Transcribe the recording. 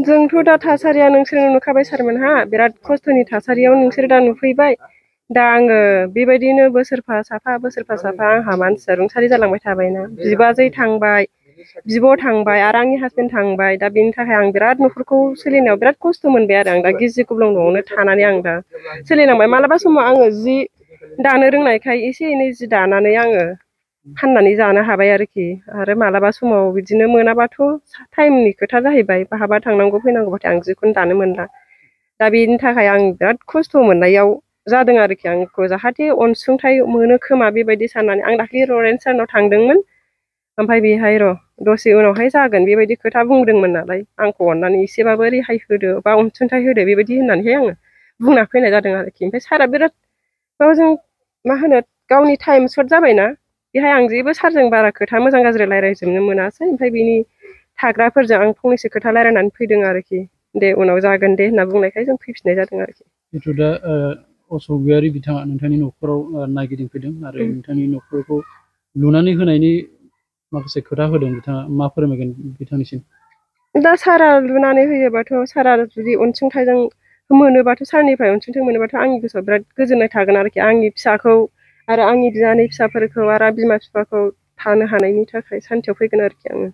जोंथ' दा थासारिया नोंसोर नुखाबाय सारमोनहा बिराद खस्थ'नि थासारियाव नोंसोर दा नुफैबाय दा आङो बेबायदिनो बोसोरफा साफा आंहा मानसिया रुंसारि जालांबाय थाबायना बिबाजै थांबाय बिब' थांबाय आरो आंनि हासबेन्ड थांबाय दा बेनि थाखाय आं बिराद न'खरखौ सोलिनायाव बिराद खस्थ' मोनबाय आरो आं दा गिजि गुब्लं न'आवनो थानानै आं दा सोलिलांबाय मालाबा समाव आङो जि दानो रोंनायखाय एसे एनै जि दानानै आङो फाननानै जानो हाबाय आरोखि आरो मालाबा समाव बिदिनो मोनाबाथ' टाइमनि खोथा जाहैबाय बहाबा थांनांगौ फैनांगौबाथाय आं जिखौनो दानो मोनला दा बेनि थाखाय आं बिराद खस्थ' मोननायाव जादों आरोखि आंखौ जाहाथे अनसुंथाइ मोनो खोमा बेबायदि साननानै आं दाख्लि लरेन्स सारनाव थांदोंमोन ओमफ्राय बेहाय र' दसे उनावहाय जागोन बेबायदि खोथा बुंदोंमोन नालाय आंखौ अननानै एसेबाबो रेहाय होदो बा अनसुंथाइ होदो बेबायदि होननानैहाय आङो बुंना फैनाय जादों आरोखि ओमफ्राय सारा बिराद गावजों मा होनो गावनि टाइम सर्ट जाबायना बेहाय आं जेबो सारजों बारा खोथा मोजां गाज्रि रायज्लायजोबनो मोनासै ओमफ्राय बिनि थाग्राफोरजों आं फंनैसो खोथा रायज्लायनानै फैदों आरोखि दे उनाव जागोन दे होनना बुंनायखाय जों फैफिननाय जादों आरोखि जिथु दा असमियारि बिथाङा नोंथांनि न'खराव नायगिदिंफैदों आरो नोंथांनि न'खरखौ लुनानै होनायनि माखासे खोथा होदों बिथाङा मा फोरमायगोन बिथांनिसिम दा सारा लुनानै होयोबाथ' सारा जुदि अनसुंथाइजों मोनोबाथ' सारनिफ्राय अनसुंथाइ मोनोबाथ' आंनि गोसोआव बिराद गोजोननाय थागोन आरोखि आंनि फिसाखौ आरो आंनि बिनानै फिसाफोरखौ आरो बिमा बिफाखौ थानो हानायनि थाखाय सान्थियाव फैगोन आरोखि आङो